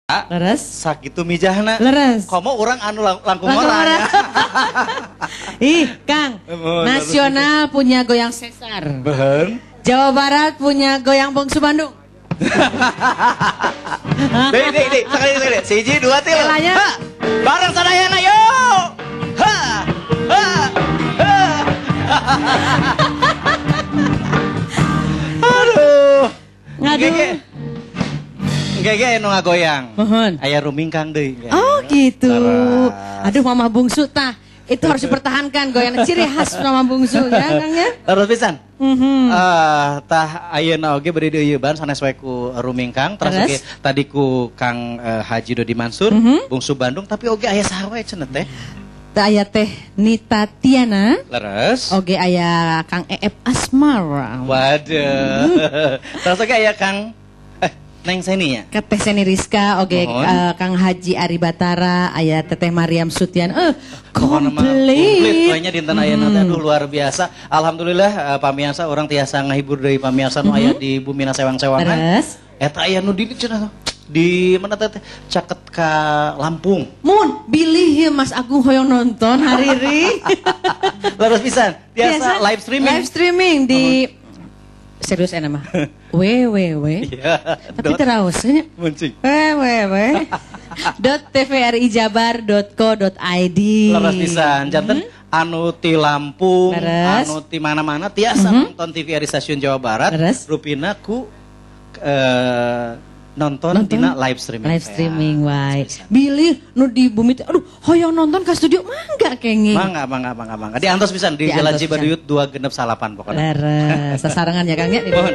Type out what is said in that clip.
Leres. Sakitu mijahna. Leres. Komo urang anu langkung ora. Ih, Kang. Nasional punya goyang sesar. Behen. Jawa Barat punya goyang Bungsu Bandung. Deh, deh, deh. Sekali, sekali. Siji, dua, tilu. Ha. Bareng sadayana yo. Ha. Ha. Ha. Aduh. Ngaduh. Gege nu ngagoyang. Mohon. Aya rumingkang deui. Oh gitu. Aduh, Mama Bungsu tah. Itu harus dipertahankan goyang ciri khas Mama Bungsu ya, Kang ya. Terus pisan. Tah ayeuna oge bade dieuyeban sanes wae ku rumingkang, terus oge tadi ku Kang Haji Dodi Mansur, Bungsu Bandung, tapi oge aya saha wae cenah teh? Teh aya Teh Nita Tiana. Leres. Oge aya Kang Eep Asmara. Waduh. Terus oge aya Kang Neng Seni ya? Ke Teh Seni Rizka, oke, Kang Haji Ari Batara, aya Teteh Mariam Sutian, komplit. Komplit, pokoknya dinten ayeuna teh aduh luar biasa. Alhamdulillah pamiarsa orang tiasa ngahibur deui pamiarsa nu aya di bumina sewang-sewangan. Terus? Eta aya nu di cenah di mana teh caket ka Lampung. Mun, bilih Mas Agung hoyong nonton hariri. Leres pisan, tiasa live streaming. Live streaming di serius enak mah. www. Ya, tapi terausnya. www.tvrijabar.co.id. Leres pisan. Janten anu ti Lampung, anu ti mana-mana tiasa nonton TVRI Stasiun Jawa Barat. Leres. Rupina ku nonton dina live streaming. Live streaming wae. Bilih nu di bumi teh aduh hoyong nonton ka studio mangga kenging. Mangga mangga mangga mangga. Diantos pisan di Jalan Cibaduyut 269 pokoknya. Leres, sasarengan ya Kang ya. Mohon.